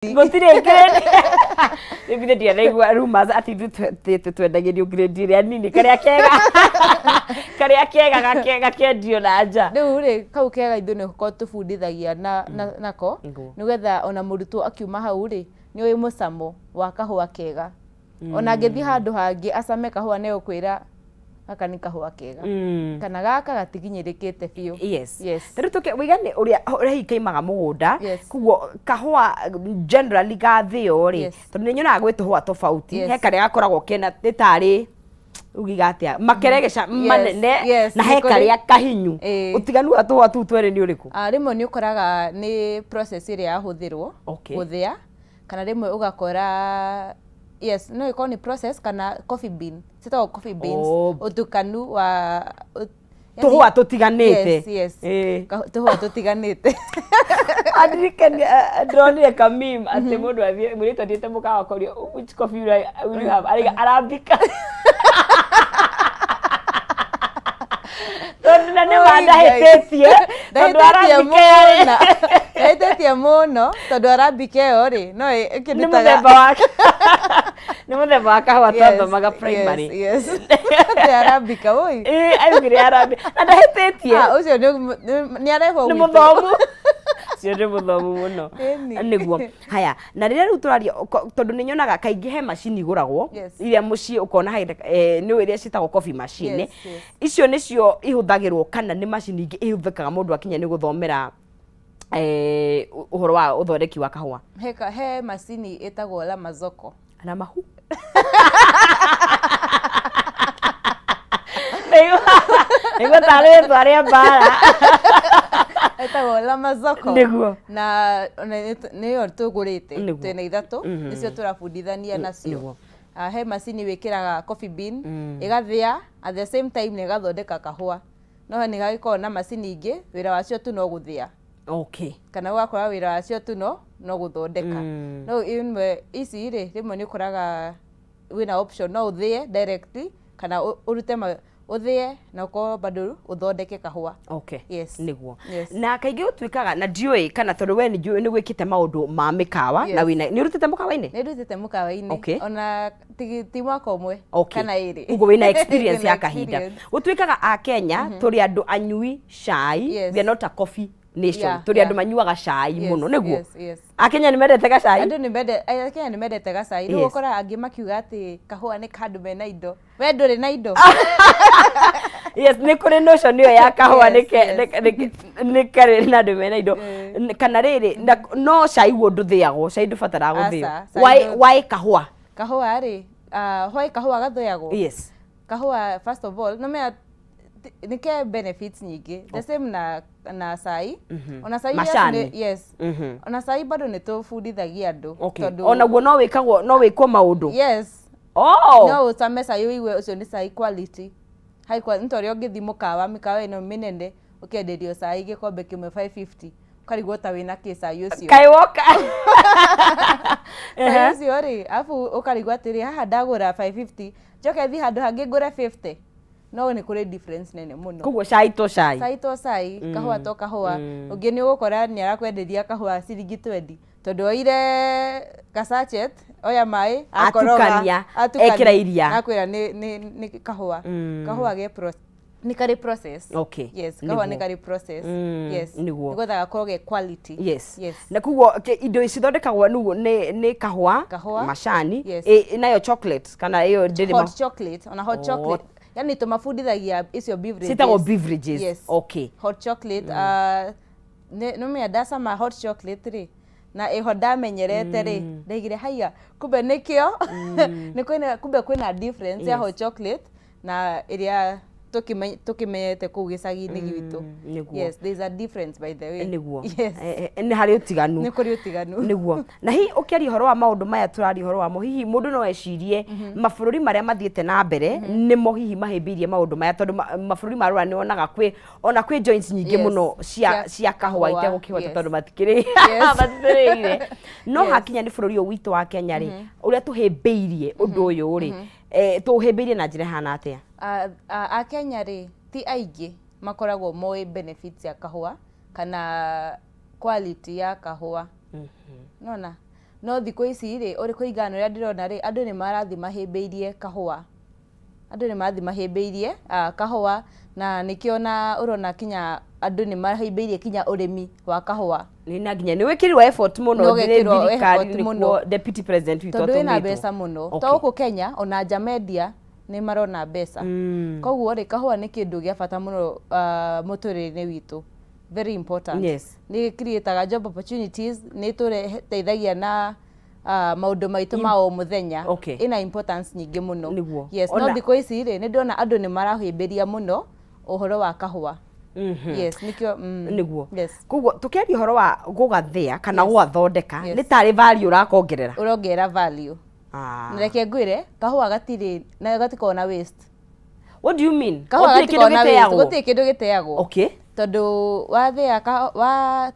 Gũtirĩ grade. Rĩu ndianaigua rumors atĩ ithuĩ twendagĩrio grade ĩrĩa nini, karĩa kega gakendio na nja. Rĩu rĩ, kau kega ithuĩ nĩko tũbundithagia na nako, nĩgetha ona mũrutwo akiuma hau rĩ, nĩ ũĩ mũcamo wa kahũa kega. Ona angĩthiĩ handũ hangĩ acame kahũa, nĩ egũkwĩra gaka nĩ kahũa kega kana gaka gatiginyĩrĩkĩte biũ. Rĩu tũke wĩgane ũrĩa hihi kaimaga mũgũnda. Koguo kahũa generally gathĩo rĩ, tondũ nĩ nyonaga gwĩ tũhũa tofauti. He karĩa gakoragwo kena nĩ tarĩ ugiga atĩa, makeregeca manene, na he nĩ kũrĩ. Karĩa kahinyu. Ũtiganu wa tũhũa tũu twerĩ nĩ ũrĩkũ? Ah, rĩmwe nĩ ũkoraga nĩ process ĩrĩa yahũthĩrwo gũthĩa, kana rĩmwe ũgakora, yes, no ĩkorwo nĩ process kana coffee bean, ciĩtagwo coffee beans. Ũtukanu wa Tũhũa tũtiganĩte. Yes. Tũhũa tũtiganĩte. Andirikania ndĩronire ka meme atĩ mũndũ athiĩ, mũirĩtu athiĩte mũkawa akorio, "Which coffee will you have?" Araiga, "Arabica," tondũ na nĩ Oi, Ngai. ma ndahĩtĩtie tondũ Ndahĩtĩtie Arabica yarĩ mũno, ndahĩtĩtie mũno, tondũ Arabica ĩyo rĩ, no nĩ ĩkĩndutaga mũthemba wa kahũa twathomaga primary. Yes. Atĩ Arabica, oi. Ĩĩ, augire Arabica na ndahĩtĩtie. Ah, ũcio nĩ arehwo nĩ gwitũ. Mũthomu ũcio, nĩ mũthomu mũno. Ĩni. Nĩguo haya, na rĩrĩa rĩu tũraria tondũ nĩ nyonaga kaingĩ he macini igũragwo iria mũciĩ ũkona nĩ iria ciĩtagwo coffee machine. Icio nĩcio ihũthagĩrwo kana nĩ macini ingĩ ihũthĩkaga mũndũ akinya nĩ gũthomera ũhoro wa ũthondeki wa kahũa? He macini ĩtagwo La Marzocco. Na mahu nĩguo tarĩ rĩtwa rĩa mbara. Ĩtagwo La Marzocco. Na ona nĩyo tũgũrĩte. Twĩna ithatũ, nĩcio tũrabundithania nacio. Ah, he macini wĩkĩraga coffee bean, ĩgathĩa at the same time na ĩgathondeka kahũa. No nĩ gagĩkoragwo na macini ingĩ wĩra wacio tu no gũthĩa, kana ũgakora wĩra wacio tu no gũthondeka. No imwe ici rĩ, rĩmwe nĩ ũkoraga wĩna option, no ũthĩe directly kana ũrute ũthĩe na ũkorwo bado ũthondeke kahũa. Na kaingĩ gũtuĩkaga na ndiũĩ kana tondũ we nĩ gwĩkĩte maũndũ ma mĩkawa na wĩna nĩ ũrutĩte mũkawa-inĩ? Nĩ ndutĩte mũkawa-inĩ. Ona ti mwaka ũmwe kana ĩrĩ. Ũguo wĩna experience Wĩna ya kahinda. Experience. Gũtuĩkaga a Kenya tũrĩ andũ anyui cai. We are not a coffee nation. Tũrĩ andũ manyuaga cai mũno, nĩguo? Yes. A Kenya nĩ mendete gacai. Andũ nĩ mende Akenya nĩ mendete gacai. Rĩu ũkoraga angĩ makiuga atĩ kahũa nĩ kandũ mena indo. We ndũrĩ na indo. Yes, nĩ kũrĩ notion ĩyo ya kahũa nĩ karĩ na andũ mena indo. Kana rĩrĩ no cai guo ndũthĩagwo, cai ndũbataraga gũthĩo. Aca, cai Why, why kahũa? Kahũa rĩ, why kahũa gathĩagwo? Yes. Kahũa, first of all, no menya nĩ ke benefits nyingĩ, the same na cai, ona cai, yes. Macani. Yes. Ona cai bado nĩ tũbundithagia andũ. Tondũ Onaguo no wĩkagwo, no wĩkwo maũndũ? Yes. No ũcame cai ũigue ũcio nĩ cai quality, high quality. Nĩ ta ũrĩa ũngĩthiĩ mũkawa, mĩkawa ĩno mĩnene, ũkenderio cai gĩkombe kĩmwe 550, ũkarigwo ta wĩna kĩ cai ũcio. Kaĩ woka. Cai ũcio rĩ, arabu ũkarigwo atĩrĩ, haha ndagũra 550, njoke thiĩ handũ hangĩ ngũre 50? No nĩ kũrĩ difference nene mũno. Koguo cai to cai. Cai to cai, kahũa to kahũa. Ũngĩ nĩ ũgũkora nĩ arakwenderia kahũa ciringi 20, tondũ oire ka sachet, oya maĩ, akoroga, Atukania, atukania, ekĩra iria. Akwĩra nĩ kahũa. Kahũa ge nĩ karĩ process. Yes, kahũa nĩ karĩ process. Yes. Nĩgetha gakorwo ge quality. Na koguo indo cithondekagwo nĩguo nĩ kahũa, Kahũa. macani. Nayo chocolate kana ĩyo ndĩrĩ Hot chocolate, ona hot chocolate, yani tũmabundithagia icio beverages. Ciĩtagwo beverages? Yes. Hot chocolate, nĩmenya ndacama hot chocolate rĩ, na ĩho ndamenyerete rĩ, ndaigire haiya, kumbe nĩkĩo nĩ kwĩna, kumbe kwĩna difference ya hot chocolate na ĩrĩa tũkĩmenyete kũu gĩcagi-inĩ gwitũ. Yes, there is a difference, by the way. Nĩ harĩ ũtiganu. Nĩ kũrĩ ũtiganu. Nĩguo. Na hihi ũkĩaria ũhoro wa maũndũ maya tũraria ũhoro wamo, hihi mũndũ no ecirie mabũrũri marĩa mathiĩte na mbere nĩmo hihi mahĩmbĩirie maũndũ maya? Tondũ mabũrũri ma rũraya nĩ wonaga kwĩ ona kwĩ joints nyingĩ mũno cia cia kahũa kahũa, itegũkĩhota tondũ matikĩrĩ matitĩrĩire. No hakinya nĩ bũrũri ũyũ witũ wa Kenya rĩ, ũrĩa tũhĩmbĩirie ũndũ ũyũ rĩ, tũhĩmbĩirie na njĩra ĩhana atĩa? Akenya rĩ, ti aingĩ makoragwo moĩ benefits ya kahũa kana quality ya kahũa. Nona No thikũ ici rĩ, ũrĩ kũringana na ũrĩa ndĩrona rĩ, andũ nĩ marathiĩ mahĩmbĩirie kahũa. Andũ nĩ marathiĩ mahĩmbĩirie kahũa na nĩkĩo ona ũrona kinya andũ nĩ mahĩmbĩirie kinya ũrĩmi wa kahũa. Nĩ na nginya nĩ wĩkĩrirwo effort mũno Nĩ nĩ ũgekĩrwo thirikari effort nĩkuo mũno. deputy president witũ Tondũ wĩna atũmĩtwo. mbeca mũno. To gũkũ Kenya, ona nja mendia nĩ marona mbeca. Koguo rĩ, kahũa nĩ kĩndũ gĩa bata mũno mũtũrĩre-inĩ witũ. Very important. Nĩ create job opportunities, nĩ ĩtũteithagia na maũndũ maitũ ma o mũthenya. Ĩna importance nyingĩ mũno. Yes, no thikũ ici rĩ, nĩ ndĩrona andũ nĩ marahĩmbĩria mũno ũhoro wa kahũa. Yes, nĩkĩo Yes. Koguo tũkĩaria ũhoro wa gũgathĩa kana gũgathondeka, nĩ tarĩ value ũrakongerera. Ũrongerera value. Na reke ngwĩre, kahũa gatirĩ na gatikoragwo na waste. What do you mean? Kahũa Gũtirĩ kĩndũ gatikoragwo na waste, gĩteagwo? gũtirĩ kĩndũ gĩteagwo. Tondũ wathĩa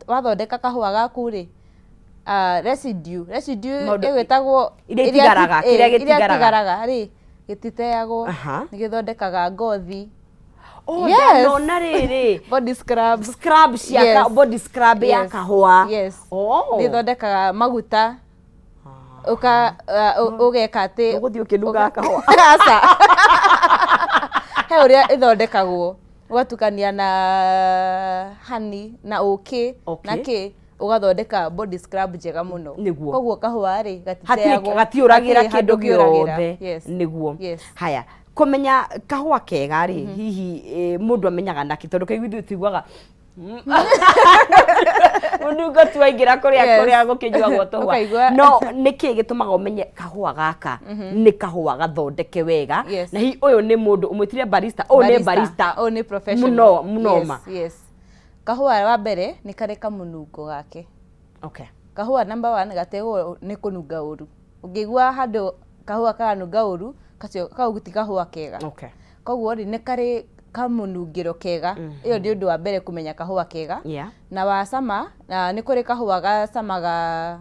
wathondeka kahũa gaku rĩ, residue, residue Maũndũ- ĩgwĩtagwo iria itigaraga, kĩrĩa iria gĩtigaraga. itigaraga rĩ, gĩtiteagwo, nĩ gĩthondekaga ngothi. Oh, Yes. ndanona rĩrĩ. Body scrub. Scrub cia body scrub ya kahũa. Yes. Oh. Nĩ ĩthondekaga maguta. Ũka, ũgeka atĩ Ũgũthiĩ ũkĩnungaga kahũa. Aca. He ũrĩa ĩthondekagwo. Ũgatukania na honey na ũkĩ na kĩ, ũgathondeka body scrub njega mũno. Koguo kahũa rĩ, gatiteagwo. Gatiũragĩra Hatirĩ kĩndũ handũ kĩũragĩra. gĩothe. Yes. Yes. Haya, kũmenya kahũa kega rĩ, hihi mũndũ amenyaga nakĩ? Tondũ kaingĩ ithuĩ tuiguaga mũnungo tu waingĩra kũrĩa kũrĩa gũkĩnyuagwo tũhũa. Ũkaigua. No nĩkĩ gĩtũmaga ũmenye kahũa gaka nĩ kahũa gathondeke wega? Na hihi ũyũ nĩ mũndũ ũmwĩtire barista, ũyũ nĩ barista Ũyũ nĩ professional. mũno, mũno ma. Yes, yes. Kahũa wa mbere nĩ karĩ kamũnungo gake. Kahũa number 1 gategwo nĩ kũnunga ũru. Ũngĩigua handũ kahũa karanunga ũru, kacio kau ti kahũa kega. Koguo rĩ, nĩ karĩ kamũnungĩro kega. Ĩyo nĩ ũndũ wa mbere kũmenya kahũa kega. Na wacama, na nĩ kũrĩ kahũa gacamaga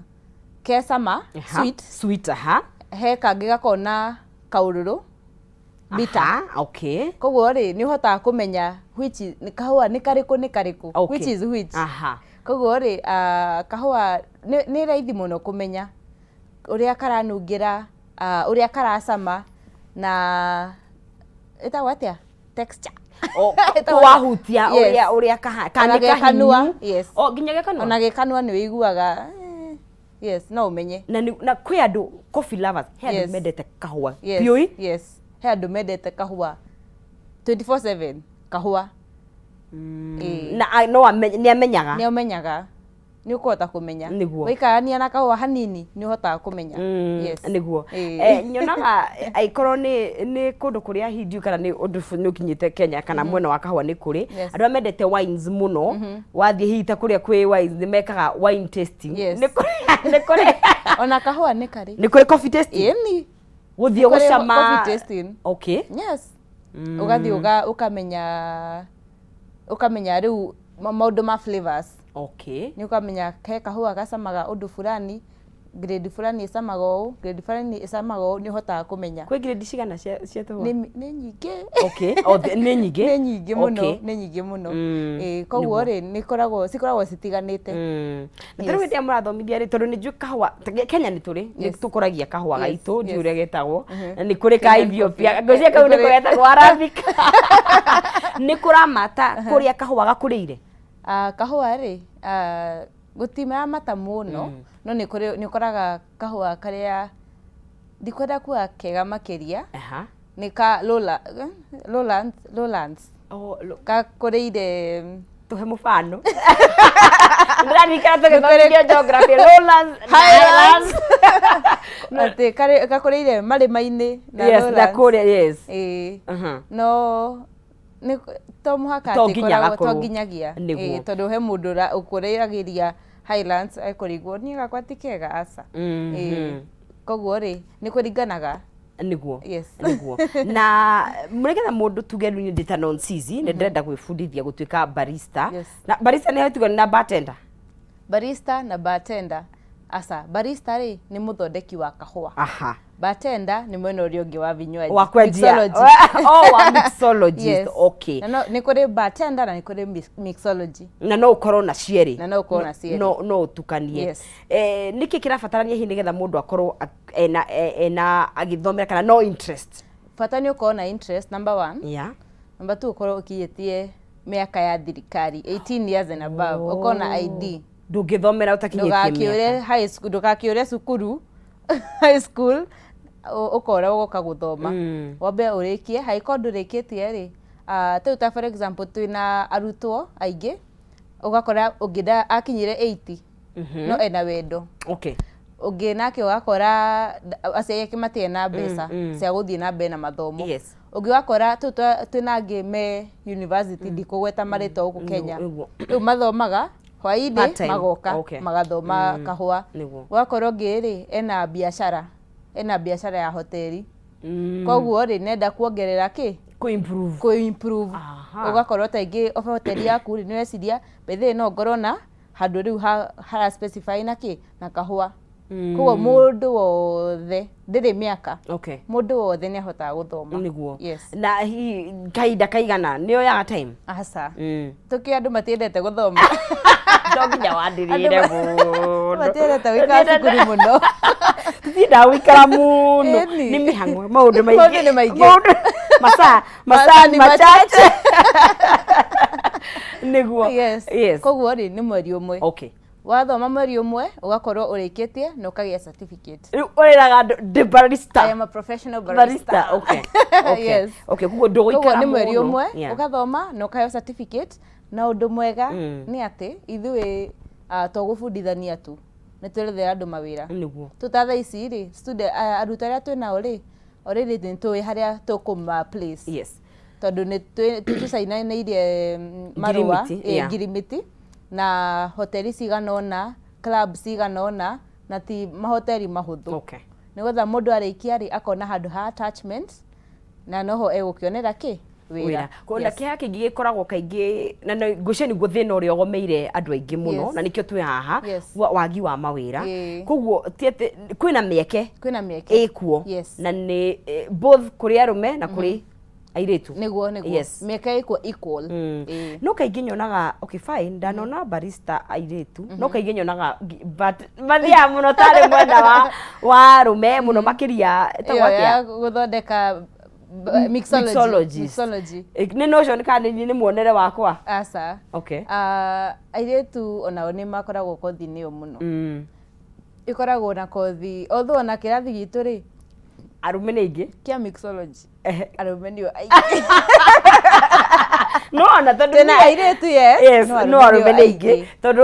ke cama, sweet. Sweet, aha. He kangĩ gakoragwo na kaũrũrũ, bitter. Aha, okay. Koguo rĩ, nĩ ũhotaga kũmenya which is, nĩ kahũa nĩ karĩkũ, nĩ karĩkũ. Which is which. Koguo rĩ, kahũa nĩ raithi mũno kũmenya ũrĩa karanungĩra, ũrĩa karacama, na ĩtagwo atĩa? Texture. O, Ĩtagwo wahutia Yes. ũrĩa, ũrĩa kaha, kana Ona nĩ gekanua, kahinyu. yes. O, nginya gekanua? Ona gekanua nĩ ũiguaga, yes, no ũmenye. Na nĩ, na kwĩ andũ coffee lovers, he andũ Yes. mendete kahũa. Yes, Biũ-ĩ? yes. He andũ mendete kahũa 24/7 kahũa. Na, no nĩ amenyaga. Nĩ amenyaga. Nĩ ũkũhota kũmenya. Waikarania na kahũa hanini nĩ ũhotaga kũmenya. Yes. Nĩguo. Nyonaga angĩkorwo nĩ kũndũ kũrĩa hihi ndiũĩ kana nĩ ũndũ nĩ ũkinyĩte Kenya kana mwena wa kahũa nĩ kũrĩ. Andũ arĩa mendete wines mũno, wathiĩ hihi ta kũrĩa kwĩ wines nĩ mekaga wine tasting. Yes. Nĩ kũrĩ, nĩ kũrĩ. Ona kahũa nĩ karĩ. Nĩ kũrĩ coffee tasting? Ĩni. Gũthiĩ Nĩ kũrĩ gũcama. coffee tasting. Yes. Ũgathiĩ ũkamenya, ũkamenya rĩu maũndũ ma flavors. Nĩ ũkamenya he kahũa gacamaga ũndũ fulani, grade fulani ĩcamaga ũũ, grade fulani ĩcamaga ũũ, nĩ ũhotaga kũmenya. Kwĩ grade cigana cia tũhũa? Nĩ nyingĩ. O, nĩ nyingĩ? Nĩ nyingĩ mũno, nĩ nyingĩ mũno. Koguo rĩ, nĩ ikoragwo, cikoragwo citiganĩte. Na tarĩu hĩndĩ ĩrĩa mũrathomithia rĩ, tondũ nĩ njũĩ kahũa, Kenya nĩ tũrĩ, nĩ tũkũragia kahũa gaitũ, ndiũĩ ũrĩa getagwo, na nĩ kũrĩ ka Ethiopia, ngwĩciria kau nĩko getagwo Arabica. Nĩ kũramata kũrĩa kahũa gakũrĩire? Kahũa rĩ, gũtiramata mũno, no nĩ kũrĩ, nĩ ũkoraga kahũa karĩa, ndikwenda kuga kega makĩria, nĩ ka Lowlands, Lowlands. Oh, Gakũrĩire Tũhe mũbano. Ndĩraririkana tũgĩthomithio geography, Lowlands na Highlands. Highlands. Atĩ gakũrĩire marĩma-inĩ na Yes, na Lowlands. kũrĩa, yes. Ĩĩ. No nĩ to mũhaka To atĩ nginya ĩkoragwo, to gakorwo. nginyagia. Nĩguo. Ĩĩ, tondũ he mũndũ ũkũrĩragĩria Highlands ekũrigwo niĩ gakwa ti kega, aca. Ĩĩ. Koguo rĩ, nĩ kũringanaga. Nĩguo. Yes. Nĩguo. Na nĩgetha mũndũ tuge rĩu niĩ ndĩ ta non-Cici, nĩ ndĩrenda gwĩbundithia gũtuĩka barista. Yes. Na barista nĩ tuge na bartender. Barista na bartender. Aca, barista rĩ nĩ mũthondeki wa kahũa. Aha. Bartender nĩ mwena ũrĩa ũngĩ wa vinywaji. Wa kwendia. Mixology. Oh, wa mixologist. Yes. Okay. Na no, nĩ kũrĩ bartender na nĩ kũrĩ mixology. Na no ũkorwo na cierĩ. Na no ũkorwo na cierĩ. No ũtukanie. Yes. Eh, nĩkĩ kĩrabatarania hihi nĩgetha mũndũ akorwo ena agĩthomera kana no interest? Bata nĩ ũkorwo na interest number one. Number two, ũkorwo ũkinyĩtie mĩaka ya thirikari 18 years and above. Ũkorwo na ID. Ndũngĩthomera ũtakinyĩtie Ndũgakĩũre mĩaka. high school, ndũgakĩũre cukuru high school ũkora ũgoka gũthoma. Wambe ũrĩkie, hangĩkorwo ndũrĩkĩtie rĩ, rĩu ta for example twĩna arutwo aingĩ, ũgakora ũngĩ akinyire 80 no ena wendo. Ũngĩ nake ũgakora aciari ake matirĩ na mbeca cia gũthiĩ na mbere na mathomo. Ũngĩ ũgakora tũu twĩna angĩ me university, ndikũgweta marĩtwa gũkũ Kenya. Rĩu mathomaga hwaĩ-inĩ Part-time. Magoka magathoma kahũa. Ũgakora ũngĩ rĩ ena biacara, ena biacara ya hoteli. Koguo rĩ nenda kuongerera kĩ? Kũ-improve. Kũ-improve. Ũgakorwo ta ingĩ hoteli yaku rĩ nĩũreciria by the way no ngorwo na handũ rĩu hara specify na kĩ? Na kahũa. Koguo mũndũ wothe ndĩrĩ mĩaka. Mũndũ wothe nĩ ahotaga gũthoma. Nĩguo. Yes. Na hihi kahinda kaigana nĩ oyaga time? Aca. Tũkĩ andũ matiendete gũthoma. To nginya wandĩrĩre mũno. Matiendete gũikara cukuru mũno. Tũtiendaga gũikara mũno. Ĩni. Nĩ mĩhang'o, maũndũ maingĩ. Maũndũ nĩ maingĩ. Maũndũ masaa masaa ni machache. Nĩguo. Yes. Yes. Koguo rĩ nĩ mweri ũmwe. Wathoma mweri ũmwe ũgakorwo ũrĩkĩtie na ũkagĩa certificate. Rĩu ũrĩraga andũ ndĩ barista. I am a professional barista. Barista, okay. Okay. Yes. Okay, koguo ndũgũikara Koguo nĩ mweri mũno. ũmwe ũgathoma na ũkaheo certificate. Na ũndũ mwega nĩ atĩ ithuĩ to gũbundithania tu, nĩ twerethera andũ mawĩra. Tũ ta thaa ici rĩ, student, arutwo arĩa twĩ nao rĩ, already nĩ tũĩ harĩa tũkũma place. Tondũ nĩ tũcainanĩirie marũa, Ngirimiti, yeah. ngirimiti na hoteli cigana ũna, club cigana ũna, na ti mahoteli mahũthũ. Nĩgetha mũndũ arĩkia rĩ, akona handũ ha attachment, na noho egũkĩonera kĩ? Wĩra. Wĩra. Na kĩeha kĩngĩ gĩkoragwo kaingĩ, na ngwĩciria nĩguo thĩna ũrĩa ũgomeire andũ aingĩ mũno, na nĩkĩo twĩ haha, wagi wa mawĩra. Koguo ti atĩ kwĩna mĩeke. Kwĩna mĩeke. Ĩkuo. Yes. Na nĩ both kũrĩ arũme na kũrĩ airĩtu. Nĩguo, nĩguo. Yes. Mĩeke ĩkuo equal. No kaingĩ nyonaga, okay fine, ndanona barista airĩtu, no kaingĩ nyonaga but mathiaga mũno tarĩ mwena wa arũme mũno makĩria, ĩtagwo Ĩyo ya atĩa? gũthondeka mixology. Mixologist. Mixology. Nĩ notion kana nĩ muonere wakwa? Aca. Okay. Airĩtu onao nĩ makoragwo kothi-inĩ ĩyo mũno. Ĩkoragwo na kothi, although ona kĩrathi gitũ rĩ, Arũme nĩ aingĩ. Kĩa mixology. Arũme nĩo aingĩ. No ona tondũ Twĩna airĩtu, yes. Yes, no no arũme nĩo nĩ aingĩ. Tondũ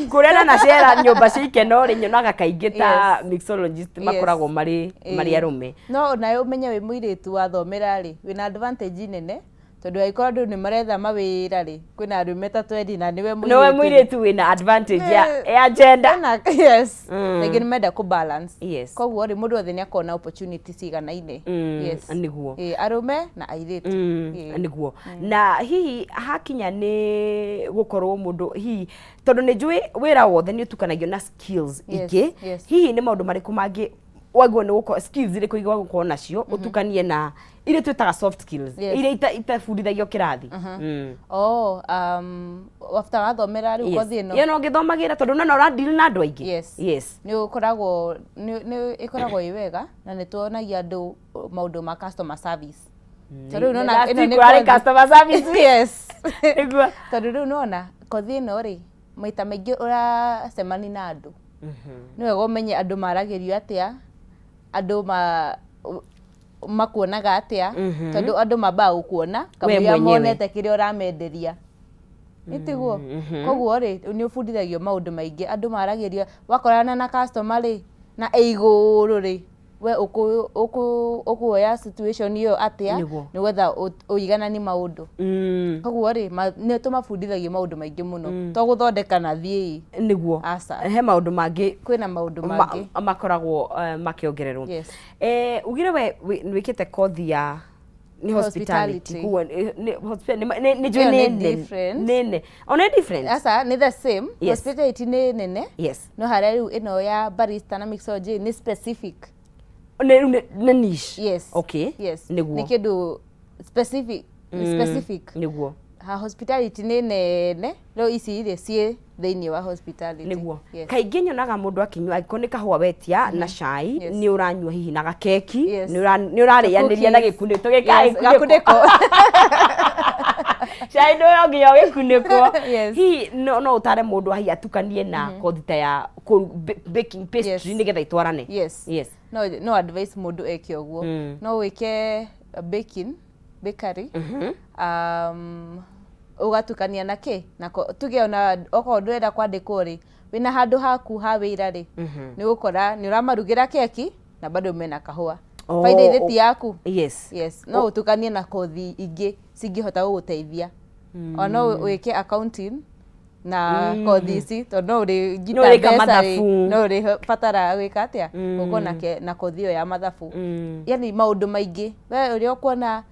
kũrĩa na cera nyũmba cia ikeno rĩ, nyonaga kaingĩ ta mixologist makoragwo marĩ arũme. No onawe ũmenye wĩ mũirĩtu wathomera rĩ, wĩna advantage nene, tondũ angĩkorwo andũ nĩ maretha mawĩra rĩ, kwĩna arũme ta twendi na nĩwe mũirĩtu. Nĩwe mũirĩtu wĩna advantage ya gender. Ona, yes. Rĩngĩ nĩ menda kũ balance. Yes. Koguo rĩ, mũndũ wothe nĩ akorwo na opportunity ciganaine. Yes. Nĩguo. Arũme na airĩtu. Nĩguo. Na hihi hakinya nĩ gũkorwo mũndũ hihi, tondũ nĩ njũĩ wĩra wothe nĩ ũtukanagio na skills ingĩ. Hihi nĩ maũndũ marĩkũ mangĩ wagĩrĩirwo nĩ gũkorwo, skills irĩkũ ingĩ wagĩrĩirwo gũkorwo nacio ũtukanie na iria twĩtaga soft skills, iria itabundithagio kĩrathi? Oh, after wathomera rĩu kothi ĩno. Ĩyo no ũngĩthomagĩra tondũ no ũra deal na andũ aingĩ. Yes. Yes. Nĩ ũkoragwo, nĩ ĩkoragwo ĩ wega na nĩ tuonagia andũ maũndũ ma customer service. Tondũ rĩu nĩwona Last ĩno week nĩ kũrarĩ kothi. customer service. Yes. Nĩguo. Tondũ rĩu nĩwona kothi ĩno rĩ, maita maingĩ ũracemania na andũ. Nĩ wega ũmenye andũ maragĩrio atĩa, andũ makuonaga atĩa, tondũ andũ mambaga gũkuona kamũira mwenyewe. Monete kĩrĩa ũramenderia. Nĩtiguo? Koguo rĩ, nĩ ũbundithagio maũndũ maingĩ, andũ maragĩrio, wakorana na customer rĩ, na ĩ igũrũ rĩ, we ũkuoya situation ĩyo atĩa, nĩgetha ũigananie maũndũ. Koguo rĩ, nĩ tũmabundithagia maũndũ maingĩ mũno, to gũthondeka na thiĩi. Nĩguo. Aca. He maũndũ mangĩ. Kwĩna maũndũ mangĩ. Makoragwo makĩongererwo. Yes. Ugire we wĩkĩte kothi ya Nĩ hospitality. Hospitality. Koguo nĩ njũĩ Ĩyo nĩ nĩ nene. Different. Nĩ nene, ona nĩ different. Aca, nĩ the same. Hospitality nĩ nene, no harĩa rĩu ĩno ya barista na mixology nĩ specific. Nĩ rĩu nĩ niche. Yes. Yes. Nĩ kĩndũ specific, specific. Ha hospitality nĩ nene, rĩu ici rĩ ciĩ thĩinĩ wa hospitality. Yes. Kaingĩ nyonaga mũndũ akĩnyua, angĩkorwo nĩ kahũa wetia na cai, nĩ ũranyua hihi na gakeki, nĩ ũrarĩanĩria na Cookies. gĩkunĩko gĩkaĩ. Yes, gakunĩko. Cai no nginya gĩkunĩkwo. Hihi no ũtare mũndũ hihi atukanie na kothi ta ya baking pastry nĩgetha itwarane? Yes. No advice mũndũ eke ũguo. No wĩke baking, bakery, ũgatukania na kĩ na tuge ona okorwo ndũrenda kwandĩkwo rĩ, wĩna handũ haku ha wĩra rĩ, nĩ ũgũkora nĩ ũramarugĩra keki na bado mena kahũa. Oh, Faida ithĩ ti yaku? Yes. Yes, no ũtukanie na kothi ingĩ cingĩhota gũgũteithia. O no wĩke accounting na kothi ici, tondũ no ũrĩngita No ũrĩka mbeca rĩ, mathabu. no ũrĩbatara gwĩka atĩa, gũkorwo na kothi ĩyo ya mathabu. Yani maũndũ maingĩ we ũrĩa ũkuona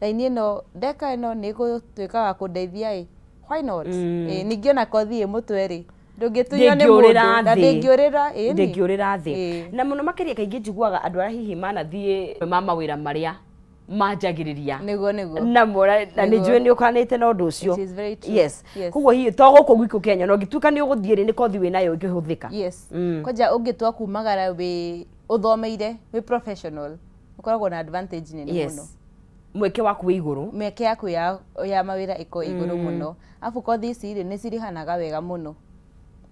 raini ĩno ndeka ĩno nĩ ĩgũtuĩka wa kũndeithia ĩ, why not? Ĩ, ningĩ ona kothi ĩ mũtwe rĩ, ndũngĩtunywo nĩ Ndĩngĩũrĩra mũndũ na thĩ. ndĩngĩũrĩra, ĩni. Ndĩngĩũrĩra thĩ. Na mũno makĩria kaingĩ njiguaga andũ arĩa hihi manathiĩ ma mawĩra marĩa manjagĩrĩria Nĩguo. namo na nĩ njũĩ nĩ ũkoranĩte na ũndũ ũcio. It is very true. Koguo hihi to gũkũ gwitũ Kenya, na ũngĩtuĩka nĩ ũgũthiĩ rĩ, nĩ kothi wĩnayo ĩngĩhũthĩka. Yes. Kwanja ũngĩtua kumagara wĩ ũthomeire, wĩ professional, ũkoragwo na advantage nene mũno. Mweke waku wĩ igũrũ. Mĩeke yaku ya mawĩra ĩkoragwo igũrũ mũno. Arabu kothi ici rĩ, nĩ cirĩhanaga wega mũno.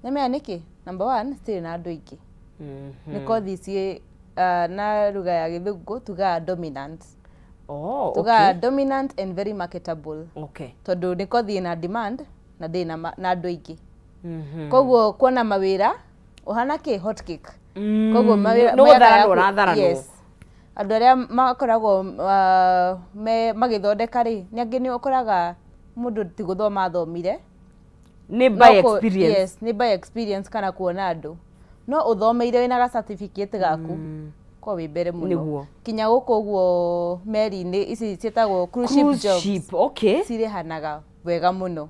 Nĩmenya nĩkĩ? Number one, citirĩ na andũ aingĩ. Nĩ kothi ciĩ na lugha ya gĩthũngũ tugaga dominant. Tugaga dominant and very marketable. Tondũ nĩ kothi ĩna demand na ndĩrĩ na andũ aingĩ. Koguo kuona mawĩra ũhana kĩ hot cake. Koguo mawĩra Nĩ mĩaka gũtharanwo yaku- ũratharanwo. Yes. Andũ arĩa makoragwo me magĩthondeka rĩ, nĩ angĩ nĩ ũkoraga mũndũ ti gũthoma athomire. Nĩ No by experience. Yes, nĩ by experience kana kuona andũ. No ũthomeire wĩna ga certificate gaku, ko wĩ mbere mũno. Kinya gũkũ ũguo meri-inĩ ici ciĩtagwo cruise ship Cruise jobs. ship, okay. Cirĩhanaga wega mũno.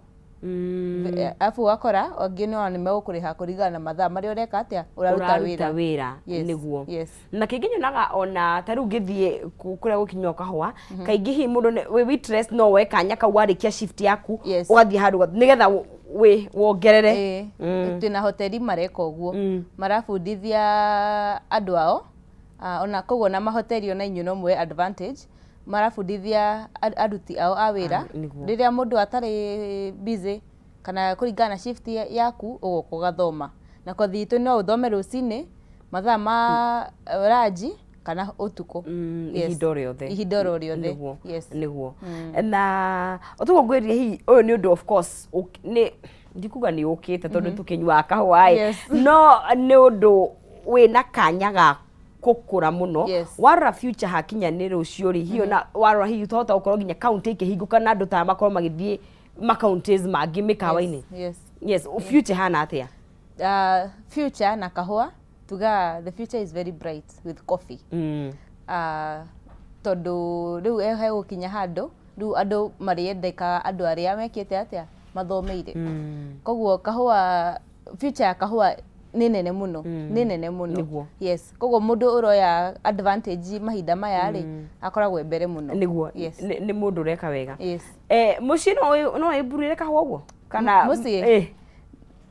Arabu ũgakora angĩ no nĩ megũkũrĩha kũringana na mathaa marĩa ũreka atĩa, ũraruta Ũraruta wĩra. wĩra. Na kĩngĩ nyonaga ona ta rĩu ngĩthiĩ kũrĩa gũkinywo kahũa, kaingĩ hihi mũndũ wĩ waitress no woe kanya kau warĩkia shift yaku, ũgathiĩ handũ nĩgetha wĩ wongerere. Ĩĩ. Twĩna hoteli mareka ũguo, marabundithia andũ ao. Ona koguo na mahoteli ona inyuĩ no muoe advantage, marabundithia aruti ao a wĩra. Rĩrĩa mũndũ atarĩ busy kana kũringana na shift yaku, ũgoka ũgathoma. Na kothi itũ no ũthome rũcinĩ mathaa ma ranji kana ũtukũ. Ihinda o rĩothe. Ihinda oro rĩothe. Na ũtugo ngwĩrire hihi ũyũ nĩ ũndũ, of course, nĩ ndikuga nĩ ũkĩte tondũ tũkĩnyuaga kahũa ĩ, no nĩ ũndũ wĩna kanya ga gũkũra mũno. Warora future hakinya nĩ rũciũ rĩ, hihi ona warora hihi ũtahota gũkorwo nginya county ikĩhingũka na andũ ta makorwo magĩthiĩ ma counties mangĩ mĩkawa-inĩ? Yes. Yes, future hana atĩa? Future na kahũa tugaga the future is very bright with coffee. Tondũ rĩu hegũkinya handũ rĩu andũ marĩendeka andũ arĩa mekĩte atĩa, mathomeire. Koguo kahũa, future ya kahũa nĩ nene mũno, nĩ nene mũno. Yes, koguo mũndũ ũroya advantage mahinda maya rĩ, akoragwo e mbere mũno. Nĩ mũndũ ũreka wega. Mũciĩ no wĩmburĩre kahũa ũguo? Kana Mũciĩ?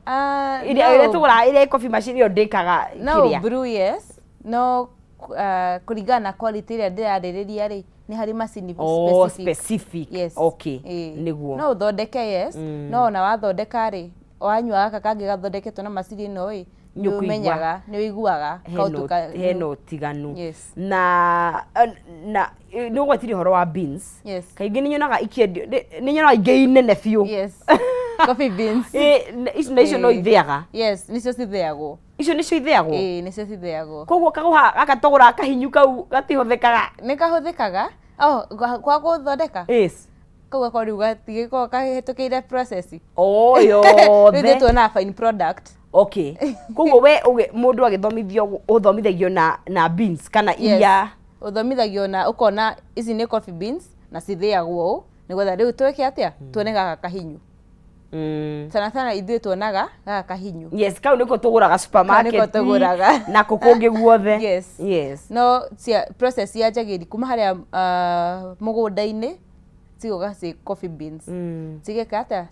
Ĩrĩa No. ĩrĩa tũgũraga, ĩrĩa coffee machine ĩyo ndĩkaga No kĩrĩa. brew, yes, no kũringana na quality ĩrĩa ndĩrarĩrĩria rĩ, nĩ harĩ macini Oh, specific. specific. Yes. Nĩguo. No ũthondeke, yes, no ona wathondeka rĩ, wanyua gaka kangĩ gathondeketwo na macini ĩno ĩ, Nĩ nĩ ũkũigua. ũmenyaga, nĩ ũiguaga kaũtuka. Hena ũtiganu. Na nĩ ũgwetire ũhoro wa beans. Kaingĩ nĩ nyonaga ikĩendio, nĩ nyonaga ingĩ inene biũ. Yes, coffee beans. Ici na icio no ithĩaga? Yes, nĩcio cithĩagwo. Icio nĩcio ithĩagwo? Ĩĩ, nĩcio cithĩagwo. Koguo kahũa gaka tũgũraga kahinyu kau gatihũthĩkaga? Nĩ kahũthĩkaga. Oh, kwa gũthondeka? Yes. Kau gakorwo rĩu gatigĩkorwo kahĩtũkĩire process. Oh, Rĩu yothe. ithuĩ tuonaga fine product. Okay, koguo we mũndũ agĩthomithio ũthomithagio na beans kana Yes. iria? Ũthomithagio na ũkona ici nĩ coffee beans. Na cithĩagwo ũũ nĩgetha rĩu twĩke atĩa? Tuone gaka kahinyu. Sana sana ithuĩ tuonaga gaka kahinyu. Yes, kau nĩko tũgũraga supermarket. Kau nĩko tũgũraga. Na kũ kũngĩ guothe. Yes. No cia process ya njagĩri kuma harĩa mũgũnda-inĩ cigoka ciĩ coffee beans. Cigeka atĩa?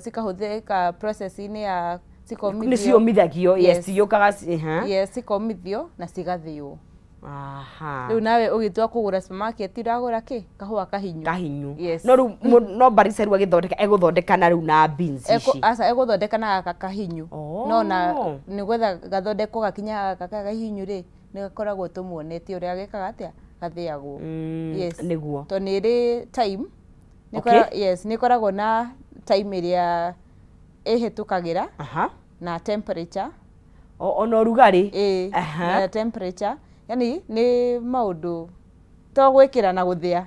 Cikahũthĩka process-inĩ ya cikomithio. Nĩ ciũmithagio, yes, ciũkaga Yes, cikomithio na cigathĩo. Rĩu nawe ũgĩtua kũgũra supermarket ũragũra kĩ? Kahũa kahinyu. Kahinyu. Yes. No rĩu no barista rĩu agĩthondeka egũthondeka na rĩu na beans ici. Aca, egũthondeka na gaka kahinyu. No na nĩgetha gathondekwo gakinya gaka kahinyu rĩ, nĩ gakoragwo tũmuonetie ũrĩa gekaga atĩa, gathĩagwo. Yes. Tondũ nĩ ĩrĩ time. Nĩ yes, nĩ ĩkoragwo na time ĩrĩa ĩhĩtũkagĩra na temperature. Ona ũrugarĩ. Ĩĩ, na temperature. Yani nĩ maũndũ to gwĩkĩra na gũthĩa.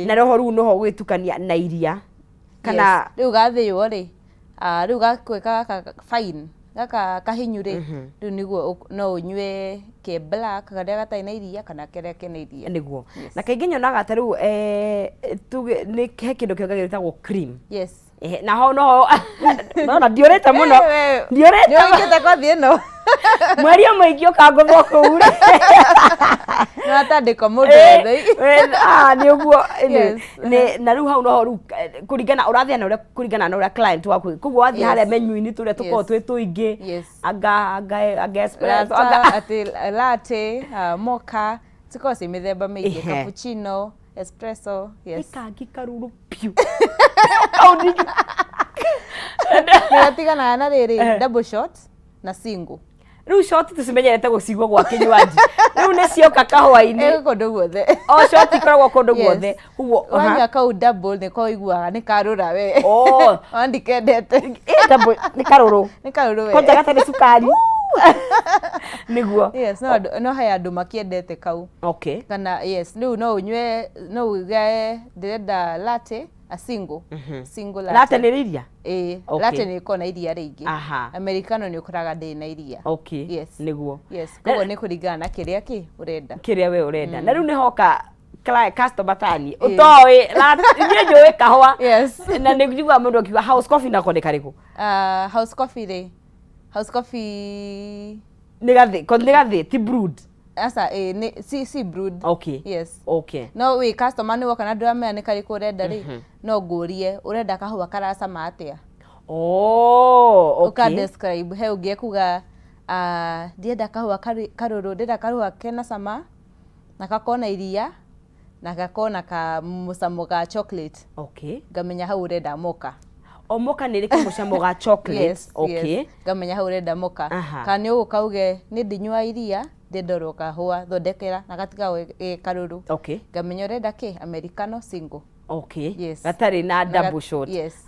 Na roho rĩu noho gwĩtukania na iria kana? Yes. Rĩu gathĩo rĩ, rĩu gakwĩka gaka fine, gaka kahinyu rĩ, rĩu nĩguo no ũnyue ke black karĩa gatarĩ na iria kana karĩa kena iria. Yes. Na kaingĩ nyonaga ta rĩu tuge nĩ he kĩndũ kĩongagĩrĩrwo gĩtagwo cream. Yes. Ehe, na ho noho nona ndiũrĩte mũno. Ndiũrĩte. Nĩ ũingĩte kothi ĩno. Mweri ũmwe ingĩũka ngũthwo kũu rĩ. Nĩ watandĩkwo mũndũ wothe. Nĩ ũguo. Na rĩu hau noho rĩu kũringana ũrathĩa na ũrĩa kũringana na ũrĩa client waku, koguo wathiĩ harĩa menu-inĩ tũrĩa tũkoragwo twĩ tũingĩ, anga espresso, anga atĩ latte, mocha, cikoragwo ciĩ mĩthemba mĩingĩ, cappuccino, espresso, yes. Nĩ kangi karuru piũ kau. Nĩ gatiganaga na rĩrĩ, double shot na single. Rĩu shot tũcimenyerete gũcigua gwa kinywaji, rĩu nĩ cioka kahũa-inĩ? Ĩ kũndũ guothe. O shot ikoragwo kũndũ guothe koguo? Wanyua kau double nĩko ũiguaga nĩ karũra we. Ona ndikendete. Double nĩ karũrũ. Nĩ karũrũ we. Kwanja gatarĩ cukari nĩguo. Yes, no no he andũ makĩendete kau. Kana yes, rĩu no ũnyue, no uge ndĩrenda latte, a single single latte. Latte nĩ iria? Ĩĩ. Latte nĩ ĩkoragwo na iria rĩingĩ. Americano nĩ ũkoraga ndĩrĩ na iria. Yes. Yes, koguo nĩ kũringana na kĩrĩa kĩ ũrenda. Kĩrĩa we ũrenda. Na rĩu nĩ hoka customer tani ũtoĩ niĩ njũĩ kahũa. Na nĩ njiguaga mũndũ akiuga house coffee, nako nĩ karĩkũ? House coffee rĩ, house coffee Nĩ gathĩ nĩ gathĩ, ti brewed? Aca, ĩ nĩ si brewed. Yes. No wĩ customer nĩ woka na ndũramenya nĩ karĩkũ ũrenda rĩ, no ngũrie ũrenda kahũa karacama atĩa. Oh, okay. Ũka describe, he ũngĩ ekuga, "Ndienda kahũa karũrũ, ndĩrenda kahũa kena cama na gakorwo na iria na gakorwo na kamũcamo ga chocolate." Ngamenya hau ũrenda mocha. O mocha nĩ ĩrĩ kamũcamo ga chocolate? Yes. Yes. Ngamenya hau ũrenda mocha. Kana nĩ ũgũka uge nĩ ndinyua iria, ndĩrenda oro kahũa thondekera na gatigago ge karũrũ. Ngamenya ũrenda kĩ, americano single. Yes. Gatarĩ na double shot. Yes.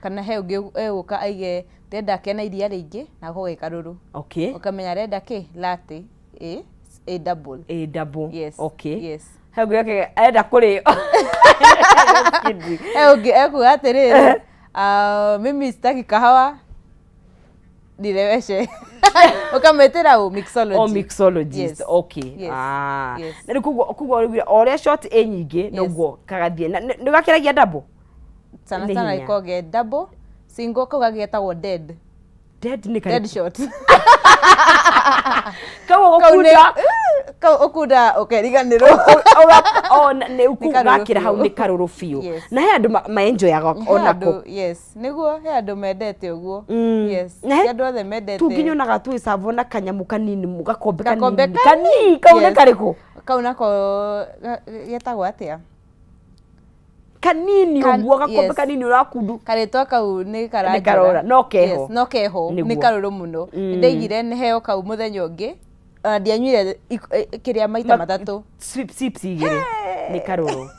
Kana he ũngĩ egũka aige ndĩrenda kena iria rĩingĩ na gakorwo ge karũrũ. Ũkamenya arenda kĩ, latte ĩ double. Ĩ double. Yes. Yes. He ũngĩ oke arenda kũrĩo. He ũngĩ ekuga atĩrĩrĩ, "Mimi sitaki kahawa, nileweshe." Ũkamwĩtĩra ũ mixology. O mixologist. Yes. Yes. Yes. Na rĩu koguo rĩu o ũrĩa shot ĩ nyingĩ noguo kagathiĩ na nĩ gakĩragia double. Sana Nĩ sana hinya. ĩkoragwo ge double, single kau gagetagwo dead. Dead nĩ Dead karĩkũ? shot. Kau Kau nĩ ũgũkunda. Kau ũkunda ũkeriganĩrwo. Nĩ Nĩ karũrũ gakĩra hau biũ. Nĩ karũrũ biũ. Yes. Na he andũ maenjoyaga He onako. Yes, nĩguo he andũ mendete ũguo. Yes. Na Ti andũ othe mendete. Tũngĩnyonaga twĩcavwo na kanyamũ kanini gakombe Gakombe kanini kanini, kau nĩ karĩkũ? Kau nako getagwo atĩa? Kanini ũguo gakombe kanini ũrakundu. Karĩtwa kau nĩ karanjũra. Nĩ karora, no keho. Yes, no keho. Nĩ karũrũ mũno. Nĩndaigire heo kau mũthenya ũngĩ, ona ndianyuire kĩrĩa maita 3. Sips 2, nĩ karũrũ.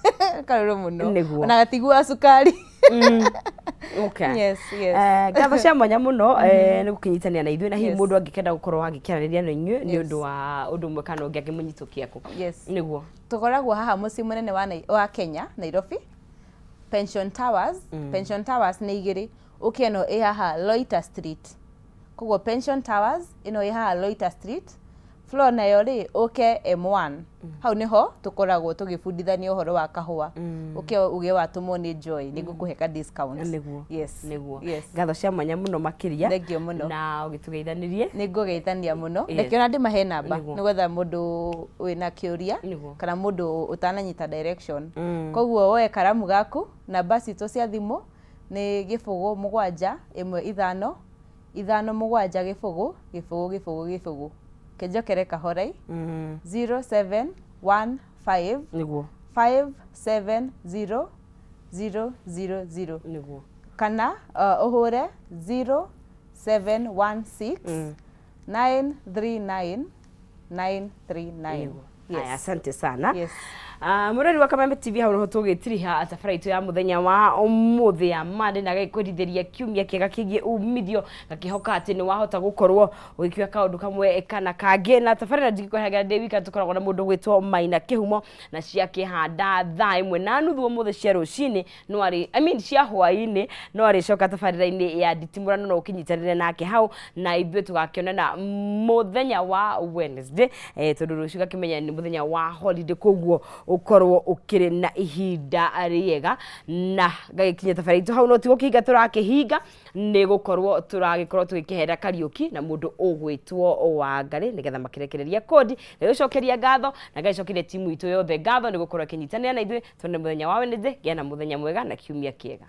Karũrũ mũno. Ona gatiguaga cukari. Yes. Ngatho cia mwanya mũno nĩ gũkĩnyitanĩra na ithuĩ, na hihi mũndũ angĩkenda gũkorwo agĩkĩaranĩria na inyuĩ nĩ ũndũ wa ũndũ ũmwe kana ũngĩ, angĩmũnyitũkia kũ? Yes. Nĩguo. Tũkoragwo haha mũciĩ mũnene wa Kenya, Nairobi, Pension Towers. Pension Towers nĩ igĩrĩ, ũkĩ ĩno ĩ haha Loiter Street, koguo Pension Towers ĩno ĩ haha Loiter Street. Floor nayo rĩ, ũke M1. Hau nĩho tũkoragwo tũgĩbundithania ũhoro wa kahũa. Ũke uge watũmwo nĩ Joy, nĩ ngũkũhe ka discount. Nĩguo. Yes. Nĩguo. Yes. Ngatho cia mwanya mũno makĩria. Thengiũ mũno. Na ũgĩtũgeithanirie. Nĩ ngũgeithania mũno. Yes. Reke ona ndĩmahe namba Nĩguo. nĩgetha mũndũ wĩna kĩũria Nĩguo. kana mũndũ ũtananyita direction. Koguo woe karamu gaku, namba citũ cia thimũ nĩ 0 7 1 5 5 7 0 0 0 0. Kĩnjokere kahorai. 0715 Nĩguo. 570 000. Nĩguo. Kana ũhũre 0716 939 939. Nĩguo. Haya, Yes. asante sana. Yes. Mũrori wa Kameme TV, hau nĩho tũgĩtiriha tabara itũ ya mũthenya wa ũmũthĩ ya Monday, na gagĩkwendithĩria kiumia kĩega kĩgiĩ umithio, gakĩhoka atĩ nĩ wahota gũkorwo ũgĩkĩoya kaũndũ kamwe kana kangĩ. Na tabarĩra ndingĩkweherera ndĩ wika, tũkoragwo na mũndũ ũgwĩtwo Maina Kĩhumo na ciakĩhanda 1:30 ũmũthĩ cia rũcinĩ, no arĩ, I mean, cia hwaĩ-inĩ, no arĩcoka tabarĩra-inĩ ya nditimũrano, no ũkĩnyitanĩre nake hau, na ithuĩ tũgakĩonana mũthenya wa Wednesday, tondũ rũciũ gakĩmenya nĩ mũthenya wa holiday, koguo ũkorwo ũkĩrĩ na ihinda rĩega. Na gagĩkinya tabarĩra itũ hau, no ti gũkĩhinga tũrakĩhinga, nĩ gũkorwo tũragĩkorwo tũgĩkĩhera Kariũki na mũndũ ũgwĩtwo Wangarĩ nĩgetha makĩrekereria kodi. Ngagĩcokeria ngatho na ngagĩcokeria timu itũ yothe ngatho nĩ gũkorwo ĩkĩnyitanĩra na ithuĩ. Tuone mũthenya wa Wednesday. Gĩa na mũthenya mwega na kiumia kĩega.